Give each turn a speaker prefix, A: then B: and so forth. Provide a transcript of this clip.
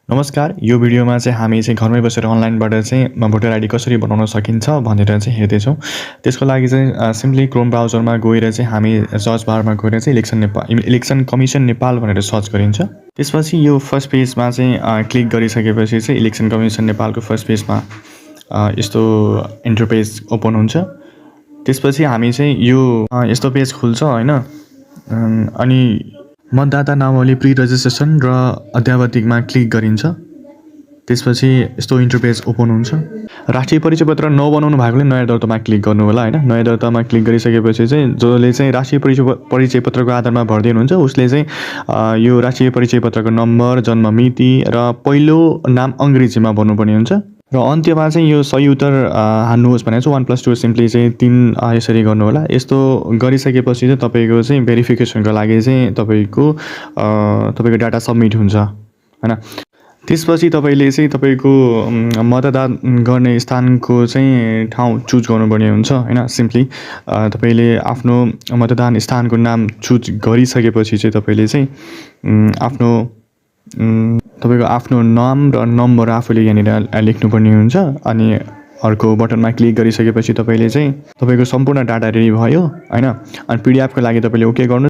A: नमस्कार, यो भिडियोमा चाहिँ हामी चाहिँ घरमै बसेर अनलाइनबाट चाहिँ भोटर आइडी कसरी बनाउन सकिन्छ भनेर चाहिँ हेर्दैछौँ। त्यसको लागि चाहिँ सिम्पली क्रोम ब्राउजरमा गएर चाहिँ हामी सर्च बारमा गएर चाहिँ इलेक्सन कमिसन नेपाल भनेर सर्च गरिन्छ। त्यसपछि यो फर्स्ट पेजमा चाहिँ क्लिक गरिसकेपछि चाहिँ इलेक्सन कमिसन नेपालको फर्स्ट पेजमा यस्तो इन्टरपेज ओपन हुन्छ। त्यसपछि हामी चाहिँ यो यस्तो पेज खुल्छ हैन। अनि मतदाता नामावली प्री रजिस्ट्रेसन र अध्यावधिकमा क्लिक गरिन्छ। त्यसपछि यस्तो इन्टरपेज ओपन हुन्छ। राष्ट्रिय परिचय पत्र नबनाउनु भएकोले नयाँ दर्तामा क्लिक गर्नु होला हैन। नयाँ दर्तामा क्लिक गरिसकेपछि चाहिँ जसले चाहिँ राष्ट्रिय परिचय पत्रको आधारमा भर्दै हुनुहुन्छ उसले चाहिँ यो राष्ट्रिय परिचय पत्रको नम्बर, जन्म मिति र पहिलो नाम अङ्ग्रेजीमा भर्नुपर्ने हुन्छ र अन्त्यमा चाहिँ यो सही उत्तर हान्नुहोस् भनेको छ 1+2 सिम्पली चाहिँ 3 यसरी गर्नु होला। यस्तो गरिसकेपछि चाहिँ तपाईँको चाहिँ भेरिफिकेसनको लागि चाहिँ तपाईँको डाटा सबमिट हुन्छ हैन। त्यसपछि तपाईँले चाहिँ तपाईँको मतदान गर्ने स्थानको चाहिँ ठाउँ चुज गर्नुपर्ने हुन्छ हैन। सिम्पली तपाईँले आफ्नो मतदान स्थानको नाम चुज गरिसकेपछि चाहिँ तपाईँले चाहिँ तपाईँको आफ्नो नाम र नम्बर आफूले यहाँनिर लेख्नुपर्ने हुन्छ। अनि अर्को बटनमा क्लिक गरिसकेपछि तपाईँले चाहिँ तपाईँको सम्पूर्ण डाटा रेडी भयो हैन। अनि पिडिएफको लागि तपाईँले ओके गर्नु।